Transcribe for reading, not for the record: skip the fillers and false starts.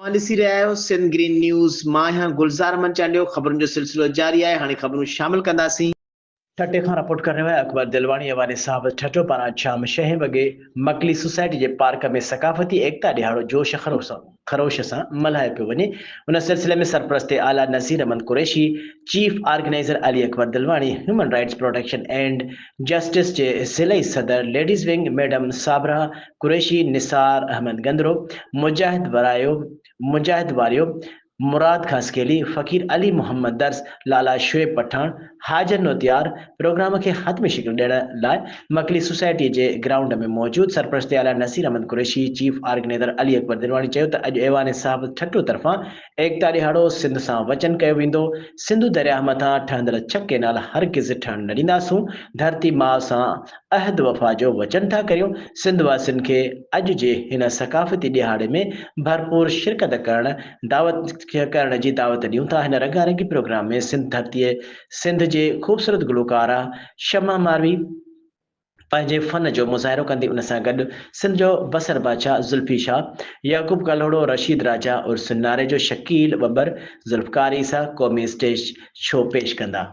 اوهان ڏسي رهيا آهيو سنڌ گرين نيوز، مان آهيان گلزار احمد چانڊيو، خبرن جو سلسلو جاري آهي، هاڻي خبرون شامل ڪنداسين. ٺٽي کان رپورٽ ڪري رهيو آهي اڪبر دلواڻي ايوان صاحب ٺٽو پاران شام ڇهين وڳي مڪلي سوسائٽي جي پارڪ ۾ ثقافتي ايڪتا ڏهاڙو جوش خروش سان ملهايو پيو وڃي ان سلسلي ۾ سرپرست اعليٰ Nazir Ahmed Qureshi, chief organizer Ali Akbar Dilwani, human rights protection and justice جي ضلعي صدر ladies wing madam Sabira Qureshi, Nisar Ahmed Gandhro, Mujahid Warayo, Mujahid Wario, Murad Khaskheli, Faqir Ali Muhammad Dars, Lala Shoaib Pathan, Hajar Notiar programme کي حتمي شڪل ڏيڻ لاء Makli society جي ground ۾ موجود سرپرست اعليٰ نصير احمد قريشي، چيف آرگنائيزر علي اڪبر دلواڻي چيو ته اڄ ايوان صاحب ٺٽو طرفان ايڪتا ڏهاڙو سنڌ سان وچن ڪيو ويندو، سنڌو درياهه مٿان ٺهندڙ ڇهه ڪئنال هرگز ٺهڻ نه ڏينداسون، ڌرتي ماء سان عهد وفا جو وچن ٿا ڪريون، سنڌ واسين کي اڄ جي هن ثقافتي ڏهاڙي ۾ ڀرپور شرڪت ڪرڻ دعوت ڪرڻ جي دعوت ڏيون ٿا، هن رنگا رنگي پروگرام ۾ سنڌ ڌرتيء سنڌ جي خوبصورت گلوڪاره شمع ماروي پنهنجي فن جو مظاهرو ڪندي ان سان گڏ سنڌ جو بصر بادشاهه زلفي شاهه، يعقوب ڪلهوڙو، رشيد راجا، عرس ناريجو، شڪيل ٻٻر، ذوالفقار عيسيٰ قومي اسٽيج شو پيش ڪندا.